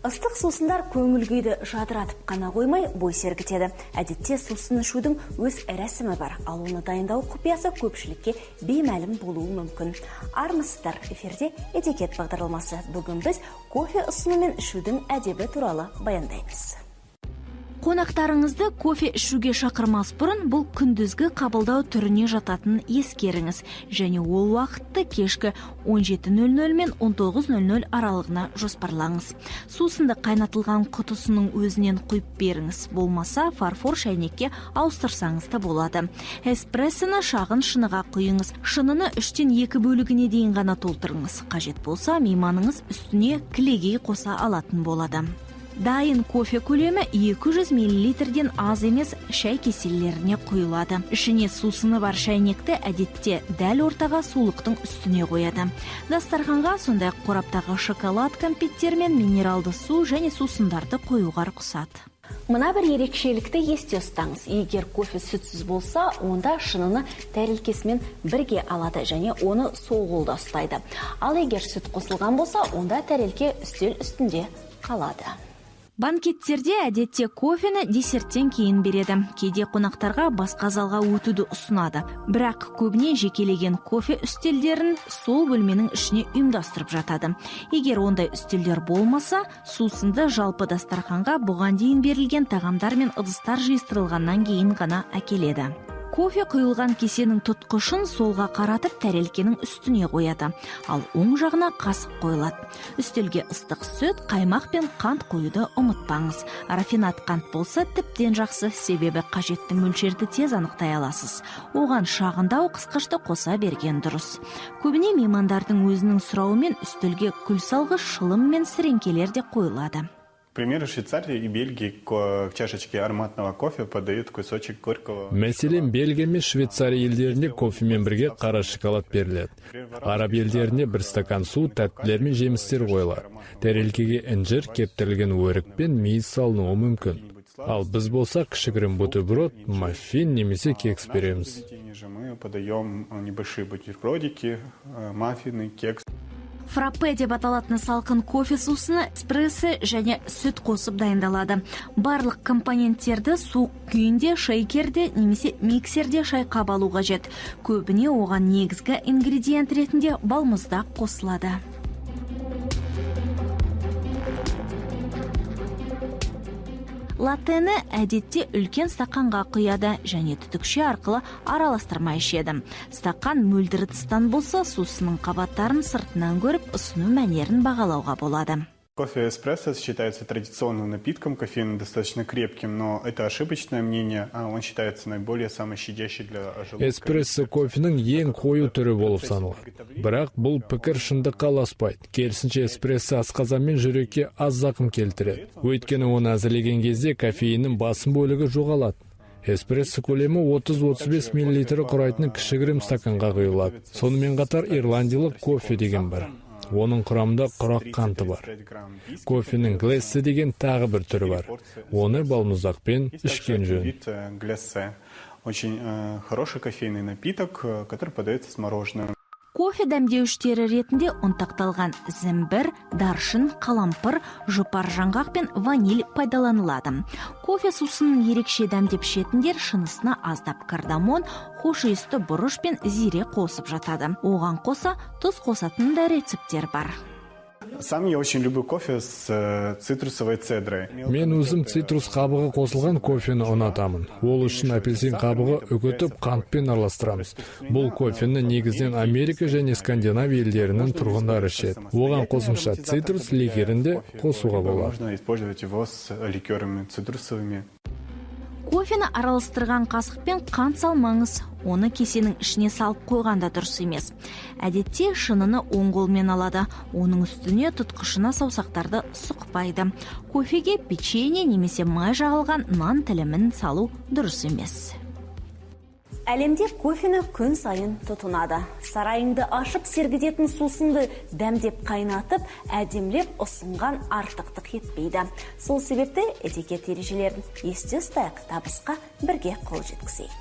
Ыстық сусындар көңіл күйді жадыратып қана қоймай, бой сергітеді. Әдетте сусын ішудің өз рәсімі бар, ал оны дайындау құпиясы көпшілікке беймәлім болуы мүмкін. Армысыздар, эфирде «Этикет» бағдарламасы. Бүгін біз кофе ұсыну мен ішудің әдебі туралы баяндаймыз. Қонақтарыңызды кофе ішуге шақырмас бұрын бұл күндізгі қабылдау түріне жататынын ескеріңіз және ол уақытты кешкі 17:00 мен 19:00 аралығына жоспарлаңыз. Сусынды қайнатылған құтысының өзінен құйып беріңіз, болмаса фарфор шәйнекке ауыстырсаңыз да болады. Эспрессоны шағын шыныға құйыңыз. Шыныны үштен екі бөлігіне дейін ғана толтырыңыз. Қажет болса, мейманыңыз үстіне кілегей қоса алатын болады. Дайын кофе көлемі 200 миллилитрден аз емес шай кеселеріне құйылады. Ішіне сусыны бар шәйнекті әдетте дәл ортаға, сулықтың үстіне қояды. Дастарханға сондай-ақ қораптағы шоколад, кәмпиттер мен минералды су және сусындарды қоюға рұқсат. Мына бір ерекшелікті есте ұстаңыз. Егер кофе сүтсіз болса, онда шыныны тәрелкесімен бірге алады және оны сол қолда ұстайды. Ал егер сүт қосылған болса, онда тәрелке үстел үстінде қалады. Банкеттерде әдетте кофені десерттен кейін береді. Кейде қонақтарға басқа залға өтуді ұсынады. Бірақ көбіне жекелеген кофе үстелдерін сол бөлменің ішіне ұйымдастырып жатады. Егер ондай үстелдер болмаса, сусынды жалпы дастарханға бұған дейін берілген тағамдар мен ыдыстар жиыстырылғаннан кейін ғана әкеледі. Кофе құйылған кесенің тұтқышын солға қаратып, тәрелкенің үстіне қояды, ал оң жағына қасық қойылады. Үстелге ыстық сүт, қаймақ пен қант қоюды ұмытпаңыз. Рафинад қант болса, тіптен жақсы, себебі қажетті мөлшерді тез анықтай аласыз. Оған шағындау қысқышты қоса берген дұрыс. Көбіне меймандардың өзінің сұрауымен үстелге күл салғыш, шылым мен сіреңкелер де қойылады. К примеру, в Швейцарии и Бельгии к чашечке ароматного кофе подают кусочек горького. Мәселен, Бельгия мен Швейцария елдерінде кофемен бірге қара шоколад беріледі. Араб елдерінде бір стакан су, тәттілер мен жемістер қойылады. Тәрелкеге інжір, кептірілген өрік пен мейіз салынуы мүмкін. Ал біз болсақ, кішігірім бутерброд, маффин немесе кекс береміз. Же мы подаем небольшие бутербродики, маффины, кекс. Фраппе деп аталатын салқын кофе сусыны эспрессо және сүт қосып дайындалады. Барлық компоненттерді суық күйінде шейкерде немесе миксерде шайқап алу қажет. Көбіне оған негізгі ингредиент ретінде балмұздақ қосылады. Латтені әдетте үлкен стақанға құяды және түтікше арқылы араластырмай ішеді. Стақан мөлдір ыдыстан болса, сусынның қабаттарын сыртынан көріп, ұсыну мәнерін бағалауға болады. Кофе эспрессо считается традиционным напитком, кофеин достаточно крепким, но это ошибочное мнение, а он считается наиболее самый щадящий для желудка. Эспрессо кофенің ең қою түрі болып саналады. Бірақ бұл пікір шындыққа ұласпайды. Керісінше, эспрессо асқазан мен жүрекке аз зақым келтіреді. Өйткені оны әзірлеген кезде кофеиннің басым бөлігі жоғалады. Эспрессо көлемі 30-35 миллилитр құрайтын кішігірім стаканға құйылады. Сонымен қатар ирландиялық кофе деген бар. Оның құрамында құрақ қанты бар. Кофенің глессе деген тағы бір түрі бар. Оны балмұздақпен ішкен жөн. Вид глиссе. Очень хороший кофейный напиток, который подается с мороженым. Кофе дәмдеуіштері ретінде ұнтақталған зімбір, даршын, қалампыр, жұпар жаңғақ пен ваниль пайдаланылады. Кофе сусынын ерекше дәмдеп ішетіндер шынысына аздап кардамон, хош иісті бұрыш пен зире қосып жатады. Оған қоса тұз қосатын да рецепттер бар. Сам я очень люблю кофе с цитрусовой цедрой. Мен өзім цитрус қабығы қосылған кофені ұнатамын. Ол үшін апельсин қабығы үгітіп, қантпен араластырамыз. Бұл кофені негізінен Америка және Скандинавия елдерінің тұрғындары ішеді. Оған қосымша цитрус ликерін де қосуға болады. Можно использовать его с ликерами цитрусовыми. Кофені араластырған қасықпен қант салмаңыз. Оны кесенің ішіне салып қойған да дұрыс емес. Әдетте шыныны оң қолмен алады. Оның үстіне тұтқышына саусақтарды сұқпайды. Кофеге печенье немесе май жағылған нан тілімін салу дұрыс емес. Әлемде кофені күн сайын тұтынады. Сарайыңды ашып сергітетін сусынды дәмдеп қайнатып, әдемілеп ұсынған артықтық етпейді. Сол себепті этикет ережелерін есте ұстайық, табысқа бірге қол жеткізейік.